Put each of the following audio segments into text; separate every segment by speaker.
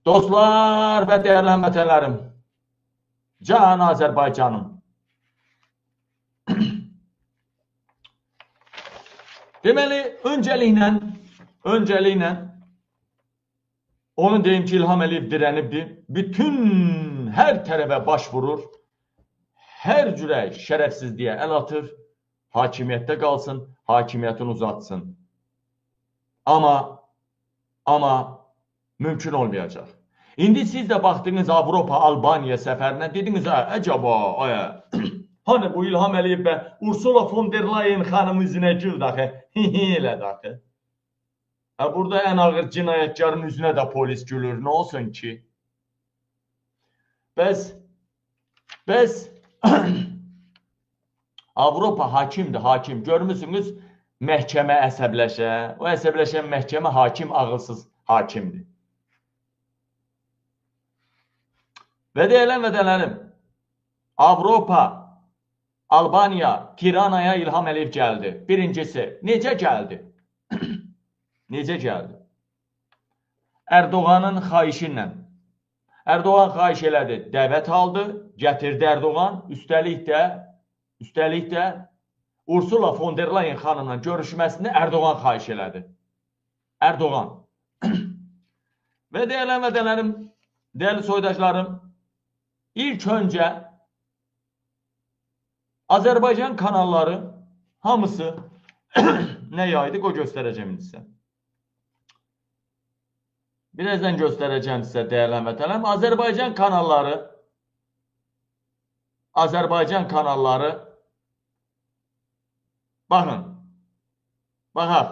Speaker 1: Dostlar və dəyərli həmvətənlərim, can Azərbaycanım. Deməli, öncəliklə onu deyim ki, İlham Əliyev dirənibdir. Bütün hər tərəfə baş vurur, hər cürə şərəfsizliyə əl atır, hakimiyyətdə qalsın, hakimiyyətini uzatsın. Amma mümkün olmayacaq. İndi siz də baxdınız Avropa, Albaniya səfərinə, dediniz, əcəba, hani bu İlham Əliyev və Ursula von der Leyen xanımın üzünə güldü axı, elədi axı. Burada ən ağır cinayətkarın üzünə də polis gülür, nə olsun ki? Bəs Avropa hakimdir, hakim. Görmüsünüz, məhkəmə əsəbləşə, o əsəbləşən məhkəmə hakim, ağılsız hakimdir. Və deyilən vətənlərim, Avropa, Albaniya, Tiranaya İlham Əliyev gəldi. Birincisi, necə gəldi? Necə gəldi? Erdoğanın xahişi ilə. Erdoğan xahiş elədi, dəvət aldı, gətirdi Erdoğan. Üstəlik də Ursula von der Leyen xanımla görüşməsini Erdoğan xahiş elədi. Erdoğan. Və deyilən vətənlərim, dəyərli soydaşlarım, İlk öncə Azərbaycan kanalları hamısı nə yaydı, o göstərəcəm indi sizə. Birazdan göstərəcəm sizə, dəyərli həmvətənlərim. Azərbaycan kanalları baxın, baxaq.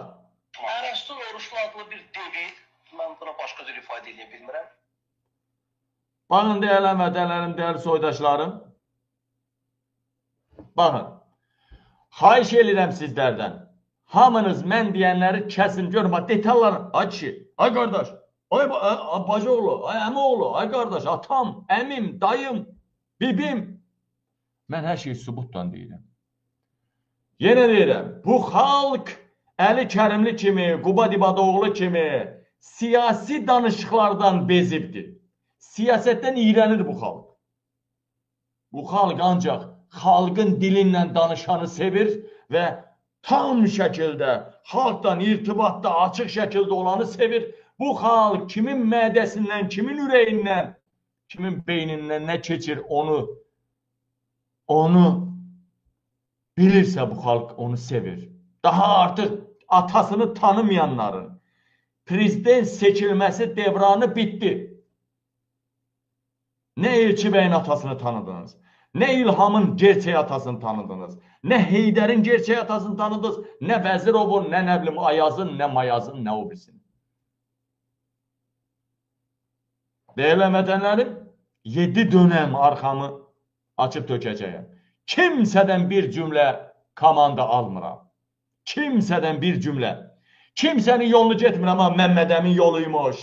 Speaker 2: Ərəstun Oruçlu adlı bir devil, mən buna başqa cür ifadə edə bilmirəm.
Speaker 1: Baxın, dəyərli həmvətənlərim, dəyərli soydaşlarım. Baxın, xahiş edirəm sizlərdən. Hamınız mən deyənləri kəsin, görün, bax, detallar. Ay kişi, ay qardaş, ay bacıoğlu, ay əmioğlu, ay qardaş, atam, əmim, dayım, bibim. Mən hər şeyi sübutla deyirəm. Yenə deyirəm, bu xalq Əli Kərimli kimi, Qubad İbadoğlu kimi siyasi danışıqlardan bezibdir. Siyasətdən iyrənir bu xalq. Bu xalq ancaq xalqın dilinlə danışanı sevir və tam şəkildə xalqdan irtibatda açıq şəkildə olanı sevir. Bu xalq kimin mədəsindən, kimin ürəyindən, kimin beynindən nə keçir onu bilirsə bu xalq onu sevir. Daha artıq atasını tanımayanların prezident seçilməsi devranı bitdi. Nə Elçi bəyin atasını tanıdınız, nə İlhamın gerçək atasını tanıdınız, nə Heydərin gerçək atasını tanıdınız, nə Vəzirovun, nə bilim Ayazın, nə Mayazın, nə o birisinin. Dəyərli həmvətənlərim, 7 dönəm arxamı açıb tökəcəyəm. Kimsədən bir cümlə komanda almıram. Kimsədən bir cümlə. Kimsənin yolunu getmirəm, ha, Məmməd Əmin yoluymuş,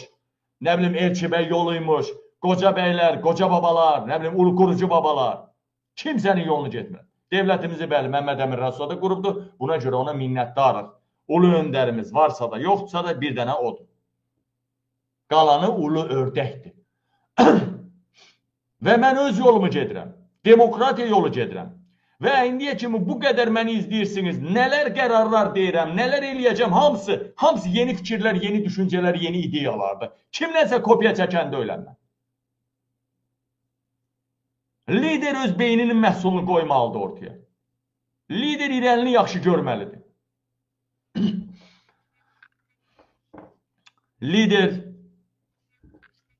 Speaker 1: nə bilim Elçi bəy yoluymuş, qoca bəylər, qoca babalar, nə bilim, qurucu babalar. Kimsənin yolunu getmir. Devlətimizi bəli, Məmməd Əmin Rəsulzadə qurubdur. Buna görə ona minnətdarıq. Ulu öndərimiz varsa da, yoxdursa da bir dənə odur. Qalanı ulu ördəkdir. Və mən öz yolumu gedirəm. Demokratiya yolu gedirəm. Və indiyə kimi bu qədər məni izləyirsiniz, nələr qərarlar deyirəm, nələr eləyəcəm, hamısı yeni fikirlər, yeni düşüncələr, yeni ideyalardır. Kimdənsə kopya çəkən deyiləm mən. Lider öz beyninin məhsulunu qoymalıdır ortaya. Lider irəlini yaxşı görməlidir. Lider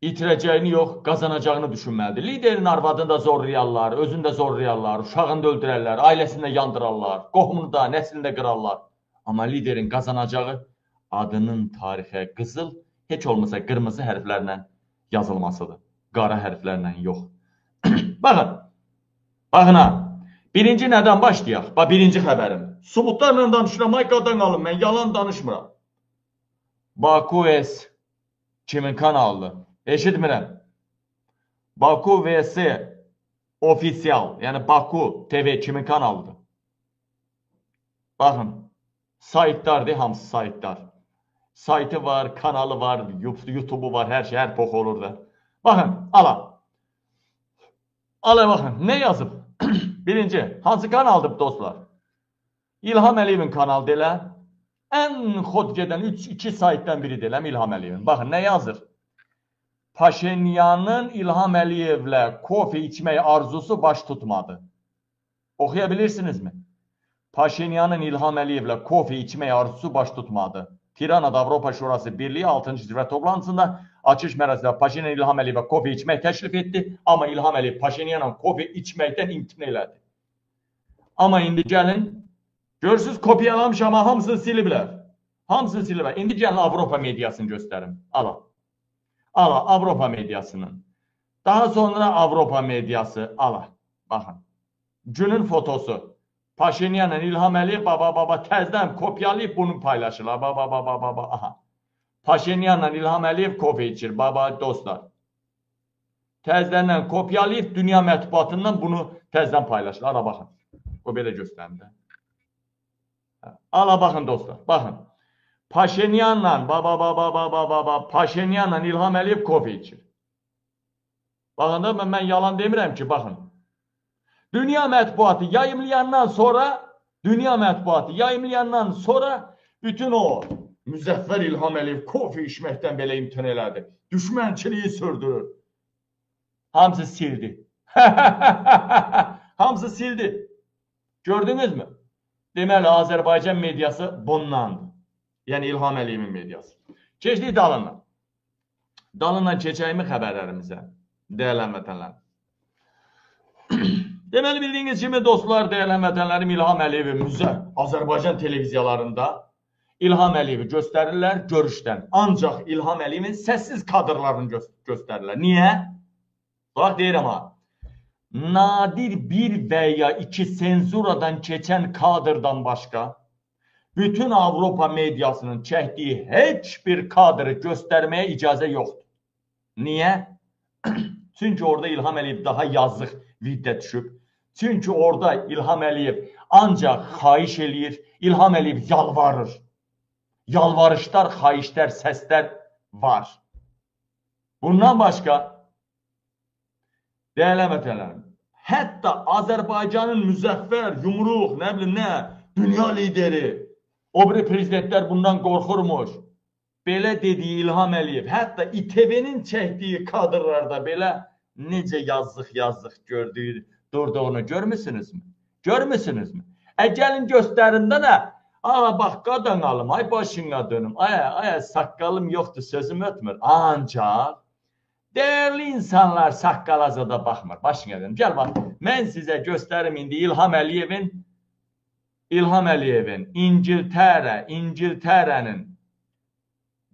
Speaker 1: itirəcəyini yox, qazanacağını düşünməlidir. Liderin arvadını da zorlayarlar, özünü də zorlayarlar, uşağını da öldürərlər, ailəsini də yandırarlar, qohumunu da, nəslini də qırarlar. Amma liderin qazanacağı adının tarixə qızıl, heç olmasa qırmızı hərflərlə yazılmasıdır. Qara hərflərlə yox. Baxın, baxın ha, birinci nədən başlayaq? Bax, birinci xəbərim. Sübutlarla danışıram, ay qadan alın, mən yalan danışmıram. Baku S kimin kanalıdır? Eşitmirəm. Baku VS Official, yəni Baku TV kimin kanalıdır? Baxın, saytlardır, hamısı saytlar. Saytı var, kanalı var, YouTube'u var, hər şey, hər pox olur da. Baxın, ala. Ala baxın, nə yazıb? Birinci, hansı kanaldır dostlar? İlham Əliyevin kanalı elə. Ən xod gedən 3-2 saytdan biri deyiləm İlham Əliyevin. Baxın, nə yazır? Paşinyanın İlham Əliyevlə kofe içmək arzusu baş tutmadı. Oxuya bilirsinizmi? Paşinyanın İlham Əliyevlə kofe içmək arzusu baş tutmadı. Tirana'da Avropa Şurası Birliği 6. Zirvə toplantısında açış mərasimində Paşinyan İlham Əliyevə kofe içmək təklif etdi. Amma İlham Əliyev Paşinyanla kofe içməkdən imtina elədi. Amma indi gəlin, görürsünüz kopyalamış amma hamısını siliblər. Hamısını siliblər. İndi gəlin Avropa mediasını göstərim. Ala. Ala Avropa mediasının. Daha sonra Avropa mediası. Ala. Baxın. Günün fotosu. Paşinyanla İlham Əliyev baba baba təzdən kopyalayıb bunu paylaşırlar. Baba baba baba aha. Paşinyanla İlham Əliyev kofe içir baba dostlar. Təzdən kopyalayıb dünya mətbuatından bunu təzdən paylaşırlar. Ala baxın. O belə göstərim də. Ala baxın dostlar. Baxın. Paşinyanla baba baba baba baba Paşinyanla İlham Əliyev kofe içir. Baxın da mən yalan demirəm ki, baxın. Dünya mətbuatı yayımlayandan sonra, bütün o Müzəffər İlham Əliyev kofe içməkdən belə imtina elədi. Düşmənçiliyi sürdürür. Hamısı sildi. Hamısı sildi. Gördünüzmü? Deməli, Azərbaycan mediası bundandır. Yəni İlham Əliyevin mediası. Keçdik dalından. Dalından keçəyimi xəbərlərimizə. Dəyərli həmvətənlər. Deməli, bildiyiniz kimi dostlar, dəyərli həmvətənlərim, İlham Əliyevi müzə Azərbaycan televiziyalarında İlham Əliyevi göstərirlər görüşdən. Ancaq İlham Əliyevin səssiz kadrlarını göstərirlər. Niyə? Bax, deyirəm ha. Nadir bir və ya iki senzuradan keçən kadrdan başqa bütün Avropa mediasının çəkdiyi heç bir kadrı göstərməyə icazə yoxdur. Niyə? Çünki orada İlham Əliyev daha yazıq viddə düşüb. Çünki orada İlham Əliyev ancaq xahiş eləyir, İlham Əliyev yalvarır. Yalvarışlar, xahişlər, səslər var. Bundan başqa, dəyərli həmvətənlərim, hətta Azərbaycanın müzəffər, yumruq, nə bilim nə, dünya lideri, o biri prezidentlər bundan qorxurmuş. Belə dediyi İlham Əliyev, hətta İTV-nin çəkdiyi kadrlarda belə necə yazıq-yazıq gördüyü, durduğunu görmüsünüzmü? Görmüsünüzmü? Gəlin göstərində nə? Aa, bax, qadan alım, ay başına dönüm, ay, ay, saqqalım yoxdur, sözüm ötmür. Ancaq dəyərli insanlar saqqala zada baxmır, başına dönüm. Gəl bax, mən sizə göstərim indi İlham Əliyevin İngiltərənin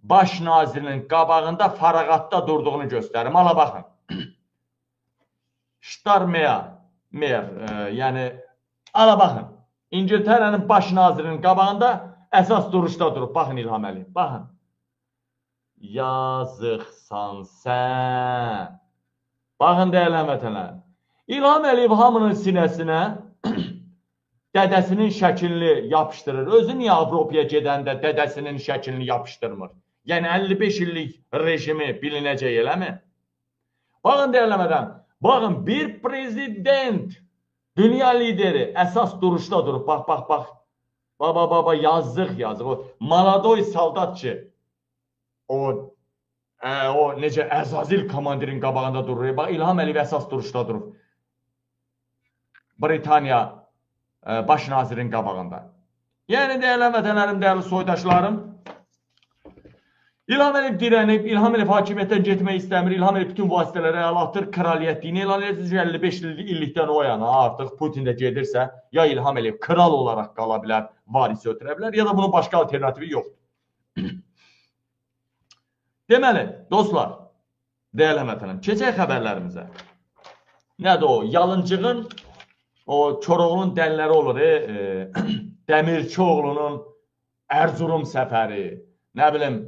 Speaker 1: baş nazirinin qabağında farağatda durduğunu göstərim. Ala baxın. Starmer, yəni ala baxın. İngiltərənin baş nazirinin qabağında əsas duruşda durub. Baxın İlham Əliyev, baxın. Yazıqsan sən. Baxın dəyərli həmvətənlər. İlham Əliyev hamının sinəsinə dədəsinin şəklini yapışdırır. Özü niyə Avropaya gedəndə dədəsinin şəklini yapışdırmır? Yəni 55 illik rejimi bilinəcək eləmi? Baxın dəyərli həmvətənlər. Baxın bir prezident, dünya lideri əsas duruşda durub. Bax, bax, bax. Baba, baba, yazıq, yazıq. O maladoy soldatçı o necə Əzazil komandirin qabağında durur. Bax, İlham Əliyev əsas duruşda durub. Britaniya baş nazirin qabağında. Yəni, dəyərli həmvətənlərim, dəyərli soydaşlarım, İlham Əliyev dirənib, İlham Əliyev hakimiyyətdən getmək istəmir, İlham Əliyev bütün vasitələrə əl atır, kraliyyətliyini elan edir. 55 illikdən o yana artıq Putin də gedirsə, ya İlham Əliyev kral olaraq qala bilər, varisi ötürə bilər, ya da bunun başqa alternativi yoxdur. Deməli, dostlar, dəyərli həmvətənlərim, keçək xəbərlərimizə. Nədir o? Yalıncığın, o Koroğlunun dəlləri olur, Dəmirçioğlunun Erzurum səfəri, nə bilim,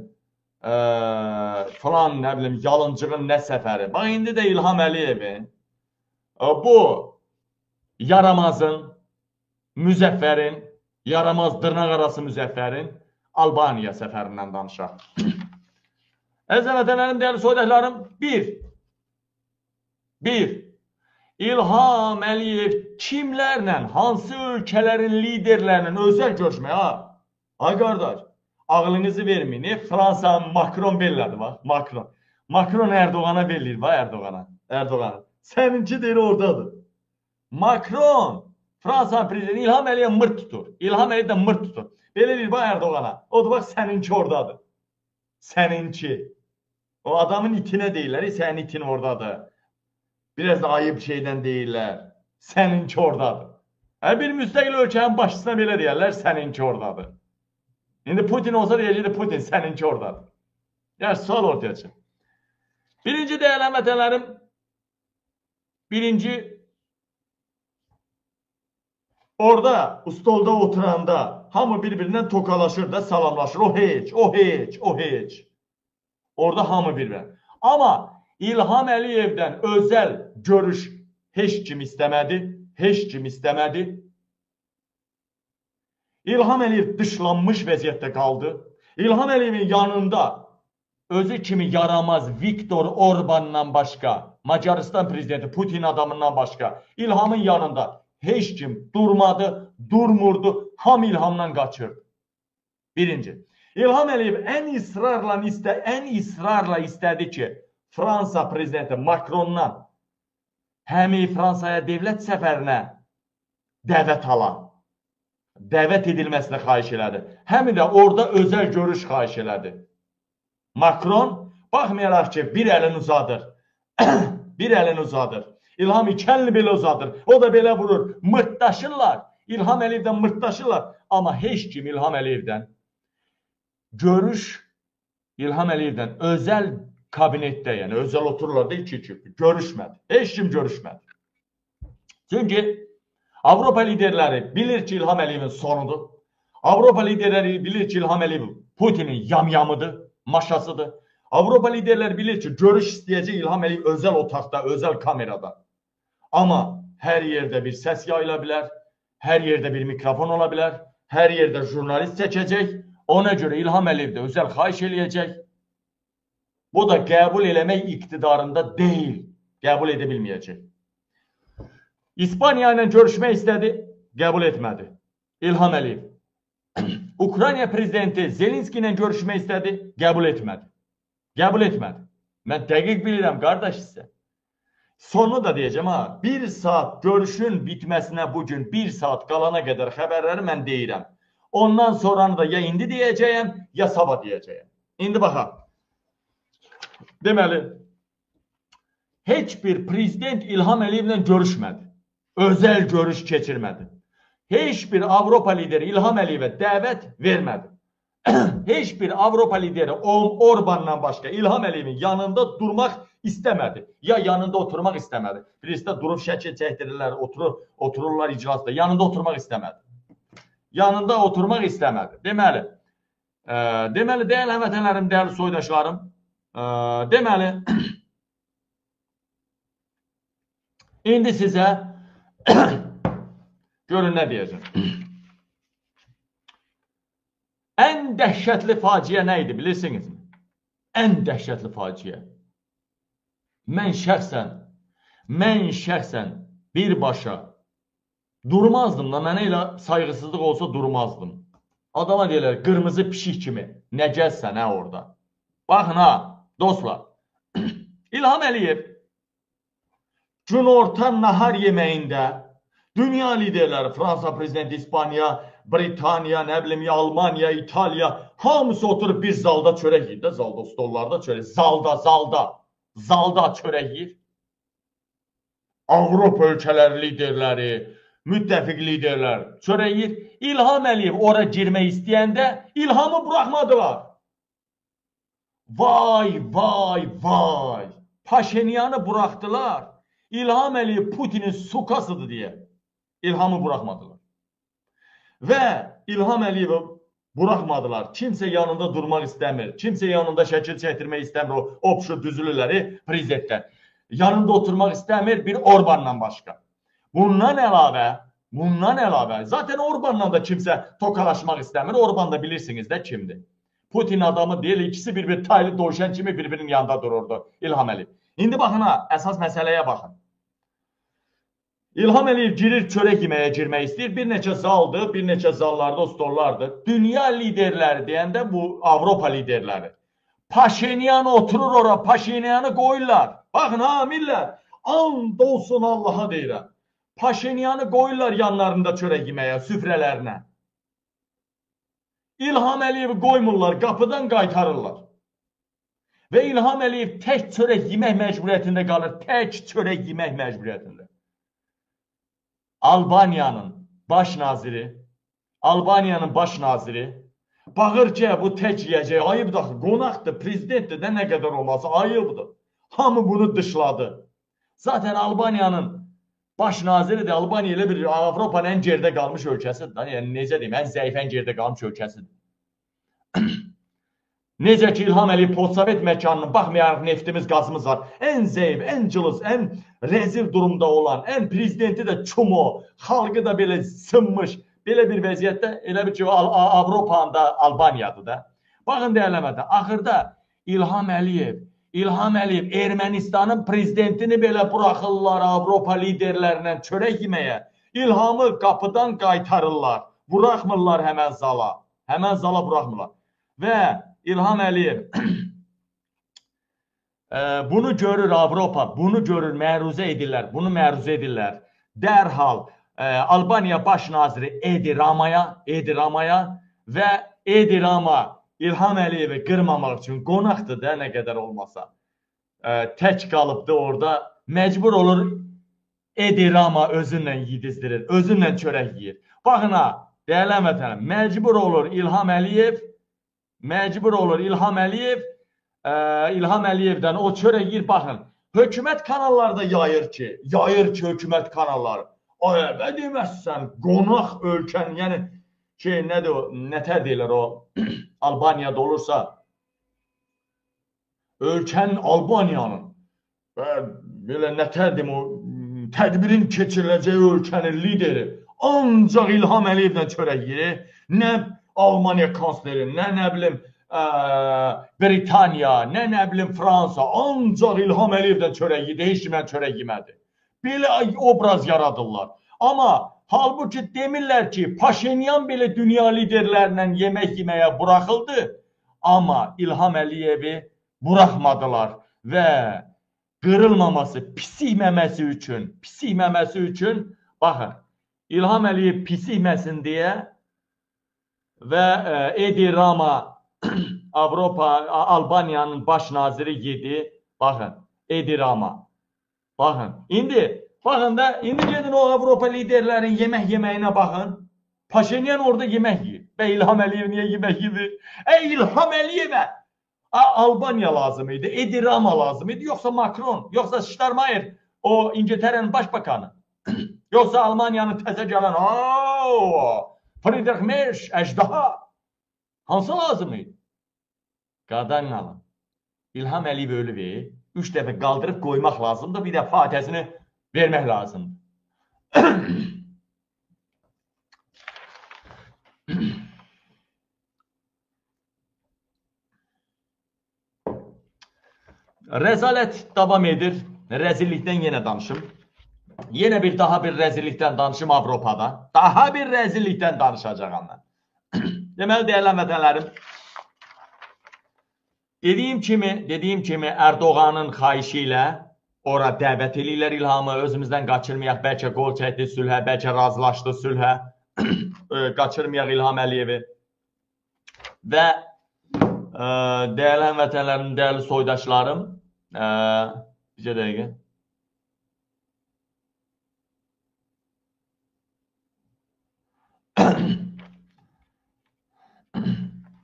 Speaker 1: filan, nə bilim, Yalıncığın nə səfəri. Bax, indi də İlham Əliyevin bu yaramazın, Müzəffərin, yaramaz dırnaq arası Müzəffərin Albaniya səfərindən danışaq. Əziz vətənlərim, dəyərli soydaşlarım, bir, İlham Əliyev kimlərlə, hansı ölkələrin liderlərlə özəl görüşmək, ha? Ay qardaş, ağlınızı verməyin. Fransa Makron bellədi, bax, Makron. Makron Erdoğana belləyir, bax, Erdoğana. Erdoğana. Səninki deyir oradadır. Makron, Fransa prezidenti İlham Əliyev mırt tutur. İlham Əliyev də mırt tutur. Belə deyir, bax, Erdoğana. O da bax, səninki oradadır. Səninki. O adamın itinə deyirlər, sənin itin oradadır. Biraz da ayıb şeydən deyirlər. Səninki oradadır. Bir müstəqil ölkənin başçısına belə deyərlər, səninki oradadır. İndi Putin olsa deyəcəkdi, Putin səninki oradadır. Yəni, sual ortaya çıxır. Birinci dəyərli həmvətənlərim, birinci, orada, stolda oturanda hamı bir-birindən tokalaşır da, salamlaşır. O heç, o heç, o heç. Orada hamı bir-birinə. Amma İlham Əliyevdən özəl görüş heç kim istəmədi, heç kim istəmədi. İlham Əliyev dışlanmış vəziyyətdə qaldı. İlham Əliyevin yanında özü kimi yaramaz Viktor Orbandan başqa, Macaristan prezidenti Putin adamından başqa, İlhamın yanında heç kim durmadı, durmurdu, hamı İlhamdan qaçırdı. Birinci, İlham Əliyev ən israrla istədi ki, Fransa prezidenti Makrondan həmi Fransaya dövlət səfərinə dəvət ala, dəvət edilməsini xahiş elədi. Həmi də orada özəl görüş xahiş elədi. Makron, baxmayaraq ki, bir əlini uzadır, bir əlini uzadır. İlham iki əlini belə uzadır, o da belə vurur, mırtdaşırlar, İlham Əliyevdən mırtdaşırlar. Amma heç kim İlham Əliyevdən görüş, İlham Əliyevdən özəl kabinetdə, yəni özəl otururlar da iki-iki, görüşmədi. Heç kim görüşmədi. Çünki Avropa liderləri bilir ki, İlham Əliyevin sonudur. Avropa liderləri bilir ki, İlham Əliyev Putinin yamyamıdır, maşasıdır. Avropa liderləri bilir ki, görüş istəyəcək İlham Əliyev özəl otaqda, özəl kamerada. Amma hər yerdə bir səs yayıla bilər, hər yerdə bir mikrofon ola bilər, hər yerdə jurnalist çəkəcək. Ona görə İlham Əliyev də özəl xahiş eləyəcək. Bu da qəbul eləmək iqtidarında deyil, qəbul edə bilməyəcək. İspaniya ilə görüşmək istədi, qəbul etmədi. İlham Əliyev. Ukrayna prezidenti Zelenski ilə görüşmək istədi, qəbul etmədi. Qəbul etmədi. Mən dəqiq bilirəm, qardaş sizə. Sonunu da deyəcəm, ha, bir saat görüşün bitməsinə bugün bir saat qalana qədər xəbərləri mən deyirəm. Ondan sonranı da ya indi deyəcəyəm, ya sabah deyəcəyəm. İndi baxaq. Deməli, heç bir prezident İlham Əliyevlə görüşmədi. Özəl görüş keçirmədi. Heç bir Avropa lideri İlham Əliyevə dəvət vermədi. Heç bir Avropa lideri Orbandan başqa İlham Əliyevin yanında durmaq istəmədi. Ya yanında oturmaq istəmədi. Birisi də durub şəkil çəkdirirlər, otururlar iclasda. Yanında oturmaq istəmədi. Yanında oturmaq istəmədi. Deməli, dəyərli həmvətənlərim, dəyərli soydaşlarım, deməli, indi sizə görün nə deyəcəm. Ən dəhşətli faciə nə idi bilirsinizmi? Ən dəhşətli faciə. Mən şəxsən birbaşa durmazdım da, mənə elə sayğısızlıq olsa durmazdım. Adama deyirlər, qırmızı pişik kimi, nə gəzsən hə orada. Baxın ha, dostlar, İlham Əliyev günorta nahar yeməyində dünya liderləri, Fransa prezidenti, İspaniya, Britaniya, nə bilim, Almaniya, İtaliya, hamısı oturub bir zalda çörək yiyir də, zalda, stollarda çörək, zalda çörək yiyir. Avropa ölkələri liderləri, müttəfiq liderlər çörək yiyir. İlham Əliyev ora girmək istəyəndə İlhamı buraxmadılar. Vay, vay, vay! Paşinyanı buraxdılar. İlham Əliyev Putinin sukasıdır deyə İlhamı buraxmadılar. Və İlham Əliyevi buraxmadılar. Kimsə yanında durmaq istəmir. Kimsə yanında şəkil çəkdirmək istəmir. O opşu düzülürləri prezidentlər. Yanında oturmaq istəmir bir Orbandan başqa. Bundan əlavə Bundan əlavə, zaten Orbanla da kimsə tokalaşmaq istəmir. Orban da bilirsiniz də kimdir. Putin adamı deyil, ikisi bir-bir taylı dovşan kimi bir-birinin yanında dururdu İlham Əliyev. İndi baxın ha, əsas məsələyə baxın. İlham Əliyev girir, çörək yeməyə girmək istəyir. Bir neçə zaldır, bir neçə zallarda o stollardır. Dünya liderləri deyəndə bu Avropa liderləri. Paşinyan oturur ora, Paşinyanı qoyurlar. Baxın ha millət, and olsun Allaha deyirəm. Paşinyanı qoyurlar yanlarında çörək yeməyə, süfrələrinə. İlham Əliyevi qoymurlar, qapıdan qaytarırlar. Və İlham Əliyev tək çörək yemək məcburiyyətində qalır, tək çörək yemək məcburiyyətində. Albaniyanın baş naziri, bağır ki, bu tək yiyəcək, ayıbdır axı, qonaqdır, prezidentdir də nə qədər olmasa, ayıbdır. Hamı bunu dışladı. Zaten Albaniyanın baş naziri də Albaniya elə bir Avropanın ən geridə qalmış ölkəsidir. Yəni necə deyim, ən zəif, ən geridə qalmış ölkəsidir. Necə ki İlham Əliyev postsovet məkanının, baxmayaraq neftimiz, qazımız var, ən zəif, ən cılız, ən rəzil durumda olan, ən prezidenti də çumo, xalqı da belə sınmış, belə bir vəziyyətdə elə bir ki, Avropanın da Albaniyadır da. Baxın dəyərləmədə, axırda İlham Əliyev Ermənistanın prezidentini belə buraxırlar Avropa liderlərindən çörək yeməyə. İlhamı qapıdan qaytarırlar, buraxmırlar həmən zala, həmən zala buraxmırlar. Və İlham Əliyev bunu görür Avropa, bunu görür, məruzə edirlər, bunu məruzə edirlər. Dərhal Albaniya baş naziri Edi Ramaya və Edi Rama İlham Əliyevi qırmamaq üçün qonaqdır da nə qədər olmasa. Tək qalıbdır orada, məcbur olur Edi Rama özünlə yedizdirir, özünlə çörək yeyir. Baxın ha, dəyərli həmvətənəm, məcbur olur İlham Əliyev, İlham Əliyevdən o çörək yeyir. Baxın, hökumət kanalları da yayır ki, hökumət kanalları. Ay, nə deməzsən, qonaq ölkənin, yəni şey, nədir o, nətər deyirlər o, Albaniyada olursa, ölkənin, Albaniyanın, belə nətər deyim o, tədbirin keçiriləcəyi ölkənin lideri ancaq İlham Əliyevdən çörək yeyir, nə Almaniya kansleri, nə bilim Britaniya, nə bilim Fransa, ancaq İlham Əliyevdən çörək yedi, heç kimdən çörək yemədi. Belə obraz yaradırlar. Amma halbuki demirlər ki, Paşinyan belə dünya liderlərlə yemək yeməyə buraxıldı, amma İlham Əliyevi buraxmadılar və qırılmaması, pisikməməsi üçün, baxın, İlham Əliyev pisikməsin deyə və Edi Rama Avropa, Albaniyanın baş naziri yedi, baxın, Edi Rama, baxın, indi, baxın da, indi gedin o Avropa liderlərinin yemək yeməyinə baxın. Paşinyan orada yemək yiyir. Və İlham Əliyev niyə yemək yiyir? İlham Əliyevə Albaniya lazım idi, Edi Rama lazım idi, yoxsa Macron, yoxsa Starmer, o İngiltərənin başbakanı, yoxsa Almaniyanın təzə gələn, Friedrich Merz, əjdaha, hansı lazım idi? Qadan qalın, İlham Əliyev ölüb, 3 dəfə qaldırıb qoymaq lazımdır, bir də fatihəsini vermək lazımdır. Rəzalət davam edir. Rəzillikdən yenə danışım. Yenə bir daha bir rəzillikdən danışım Avropada. Daha bir rəzillikdən danışacağam mən. Deməli, dəyərli həmvətənlərim, dediyim kimi Erdoğanın xahişi ilə ora dəvət eləyirlər İlhamı, özümüzdən qaçırmayaq, bəlkə qol çəkdi sülhə, bəlkə razılaşdı sülhə, qaçırmayaq İlham Əliyevi. Və dəyərli həmvətənlərim, dəyərli soydaşlarım, bircə dəqiqə.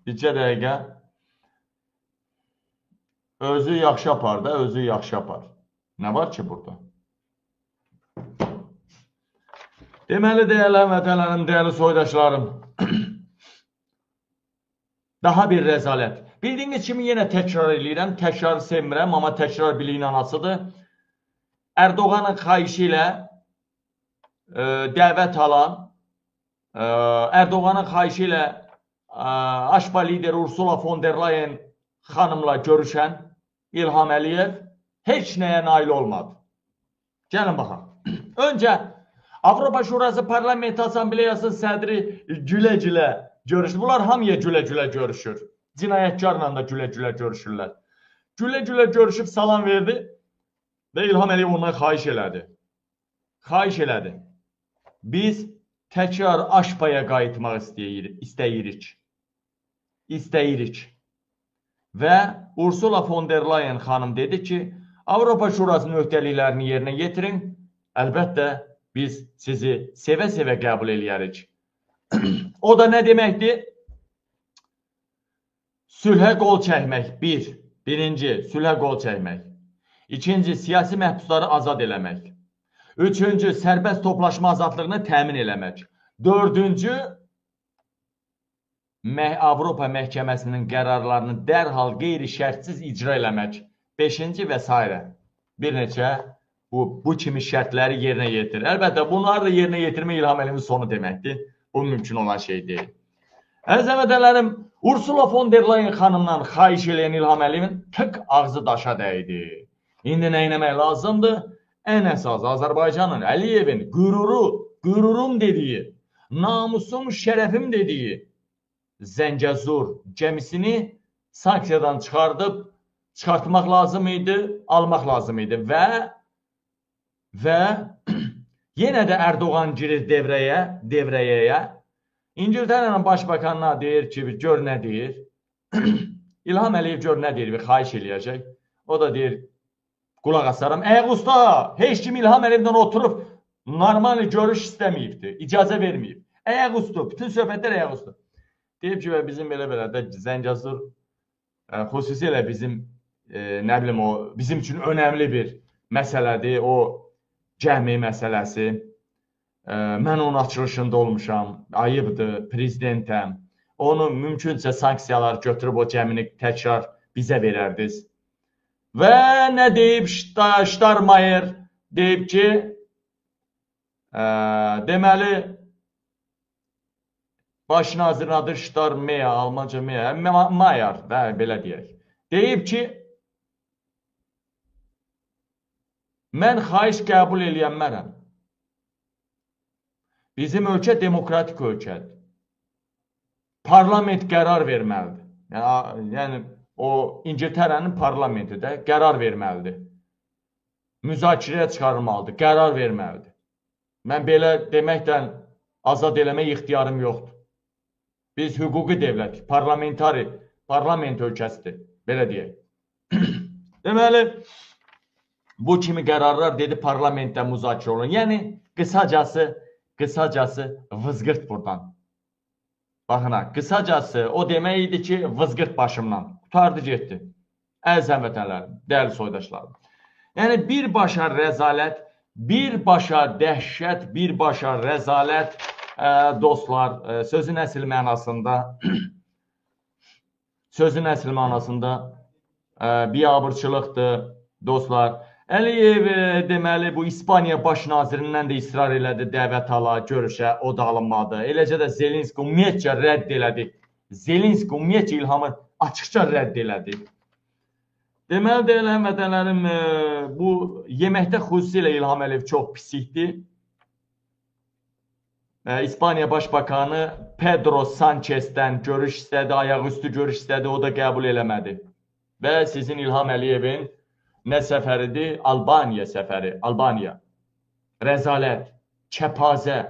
Speaker 1: Bircə dəqiqə. Özü yaxşı apar da, özü yaxşı apar. Nə var ki burada? Deməli, dəyərli həmvətənlərim, dəyərli soydaşlarım, daha bir rəzalət. Bildiyiniz kimi yenə təkrar eləyirəm, təkrarı sevmirəm, amma təkrar biliyin anasıdır. Erdoğanın xahişi ilə dəvət alan, Ərdoğanın xahişi ilə AŞPA lideri Ursula von der Leyen xanımla görüşən İlham Əliyev heç nəyə nail olmadı. Gəlin baxaq. Öncə Avropa Şurası Parlament Assambleyasının sədri gülə-gülə görüşdü. Bunlar hamıya gülə-gülə görüşür. Cinayətkarla da gülə-gülə görüşürlər. Gülə-gülə görüşüb salam verdi və İlham Əliyev ondan xahiş elədi. Xahiş elədi. Biz təkrar AŞPA-ya qayıtmaq istəyirik. İstəyirik. Və Ursula von der Leyen xanım dedi ki, Avropa Şurasının öhdəliklərini yerinə yetirin. Əlbəttə, biz sizi sevə-sevə qəbul eləyərik. O da nə deməkdir? Sülhə qol çəkmək, bir. Birinci, sülhə qol çəkmək. İkinci, siyasi məhbusları azad eləmək. Üçüncü, sərbəst toplaşma azadlığını təmin eləmək. Dördüncü, Avropa Məhkəməsinin qərarlarını dərhal qeyri-şərtsiz icra eləmək. Beşinci və s. Bir neçə bu kimi şərtləri yerinə yetirir. Əlbəttə, bunları da yerinə yetirmək İlham Əliyevin sonu deməkdir. Bu mümkün olan şey deyil. Əziz həmvətənlərim, Ursula von der Leyen xanımdan xahiş eləyən İlham Əliyevin tık ağzı daşa dəydi. İndi nə etmək lazımdır? Ən əsas Azərbaycanın, Əliyevin qüruru, qürurum dediyi, namusum, şərəfim dediyi Zəngəzur gəmisini sanksiyadan çıxartmaq lazım idi, almaq lazım idi və yenə də Ərdoğan girir devrəyə. İngiltərənin başbakanına deyir ki, gör nə deyir. İlham Əliyev gör nə deyir, bir xahiş eləyəcək. O da deyir, qulaq asaram. Ayaq usta, heç kim İlham Əliyevdən oturub normal görüş istəməyibdir, icazə verməyib. Ayaq üstü, bütün söhbətlər ayaq üstü. Deyib ki, bizim belə-belə də Zəngəzur, xüsusilə bizim, nə bilim o, bizim üçün önəmli bir məsələdir, o gəmi məsələsi. Mən onun açılışında olmuşam, ayıbdır, prezidentəm. Onu mümkünsə sanksiyalar götürüb o gəmini təkrar bizə verərdiniz. Və nə deyib Starmayer? Deyib ki, deməli, baş nazirin adı Starmayer, Almanca Meyer, Mayer, belə deyək. Deyib ki, mən xahiş qəbul eləyənmərəm. Bizim ölkə demokratik ölkədir. Parlament qərar verməlidir. Yəni o İngiltərənin parlamenti də qərar verməlidir. Müzakirəyə çıxarılmalıdır, qərar verməlidir. Mən belə deməklə azad eləmək ixtiyarım yoxdur. Biz hüquqi dövlətik, parlament ölkəsidir, belə deyək. Deməli, bu kimi qərarlar dedi parlamentdə müzakirə olun. Yəni, qısacası vızqırt buradan. Baxın ha, qısacası o demək idi ki, vızqırt başımdan. Qutardı getdi. Əziz həmvətənlərim, dəyərli soydaşlarım. Yəni, birbaşa rəzalət, birbaşa dəhşət, birbaşa rəzalət, dostlar, sözün əsl mənasında, sözün əsl mənasında biabırçılıqdır, dostlar. Əliyev, deməli, bu İspaniya baş nazirindən də israr elədi, dəvət ala, görüşə, o da alınmadı. Eləcə də Zelenski ümumiyyətcə rədd elədi. Zelenski ümumiyyətcə İlhamı açıqca rədd elədi. Deməli, deyil, həmvətənlərim, bu yeməkdə xüsusilə İlham Əliyev çox pislikdir. İspaniya Başbakanı Pedro Sanchez'dən görüş istədi, ayaqüstü görüş istədi, o da qəbul eləmədi. Və sizin İlham Əliyevin nə səfəridir? Albaniya səfəri, Albaniya. Rəzalət, kəpazə,